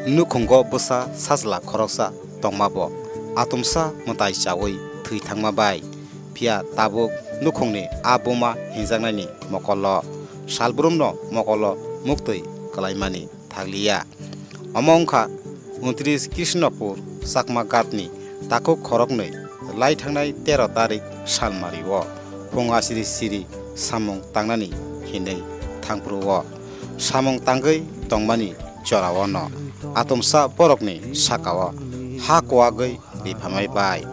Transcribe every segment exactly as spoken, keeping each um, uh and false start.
Nukhungo bwsa sajla khoroksa tongmabo atomsa mwtai chaui thwi thangma bai. Phiya tabuk nukhungni a buma hinjaknaini mokolo salbrumno mokolo muktwi kwlaimani thakliya. Omo wngkha untris Krishnapur Chakma Ghatni takhuk khoroknwi lai thangnai tero tarik salmario phung asiri siri samung tangnani hinwi thangphuru-o. Samung tangwi tongmani jorao no atomsa borokni sakao ha kuagwi riphamai bai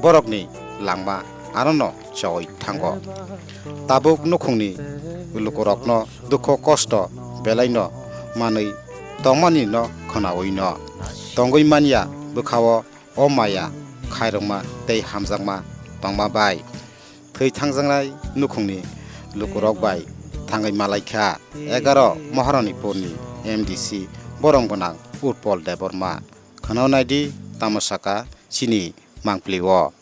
borokni langma arono choi thango. Tabuk nukhungni lukurokno dukho kosto belaino manwi tongmani no khwnawi no tongwi manya bwkhao o maya khairokma tei hamjakma tongma bai. Thwi thangjaknai nukhungni lukurok bai thangwi malaikha egaroh Maharanipurni M D C borong gwnang Utpol Debbarma. Khwnao naidi tamo saka chini mangpili-o.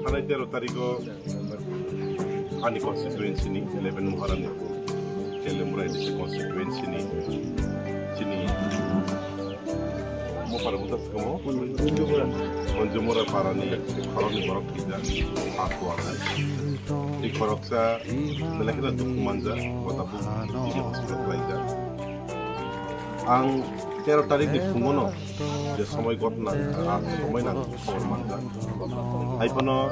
Thanai tero tariko ani constituency ni eleven Maharanipur, Chelemurai ni constituency ni chini Mopar Muta Sikamo, Monjumura Parani, Khorokni borok twijak, Akwa. Tei khoroksa belai kheno dukhu manjak, Kotapuk Civil Hospital khlaijak. Ang tero tarik ni phungono je somoi gotna, ah, somoi nang khobor manjak. Haiphano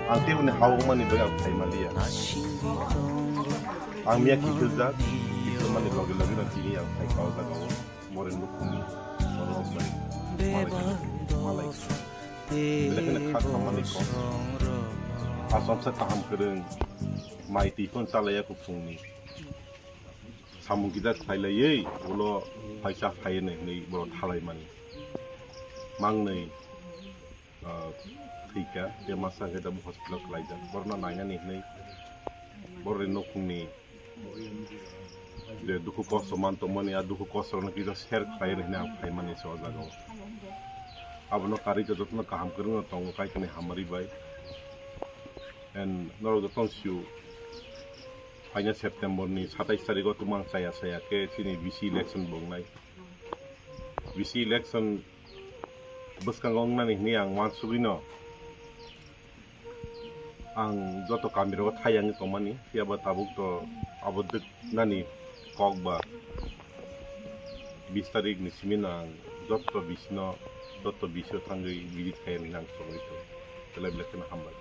ang teboni hao wngmani bagwi ang phai manliya. Ang miya khikiljak, khikiljak mani loge loge no tini ang phai kha o jaga o. More nukhungni borok bai malai, malai. Belai kheno kha khamani kok. Aswk kaham kwrwng, mai twi phano chalaiya kuphungni. Samung kisa khlailaiwi ulo phaisa phaiwi hinwi borok thalaimani. Mangnwi, ah, thwikha, tei masa khe tabuk hospital khlaijak. Borokno nainani hinwi borokni nukhungni je dukhu kosto man tongmani, a dukhu kosto rokno kisa share khlai rw hinwi ang phaimani se o jaga o. Abono karwi khe jotono kaham kwrwngno tongo, kaikhani hamari bai. And norok jotono sio, phaina September ni satais tarikh o tumang chaya chaya khe chini V C election bo wngnai. V C election bwskango wngnani hinwi ang uansugwino ang joto kamirogo thai wngwi tongmani, phiyaba tabuk to abo dwknani kok ba bis tarikh ni simi no ang joto V C no, joto V C o thangwi visit khai hinwi ang sogwi tongo. Belai belai kheno hambai.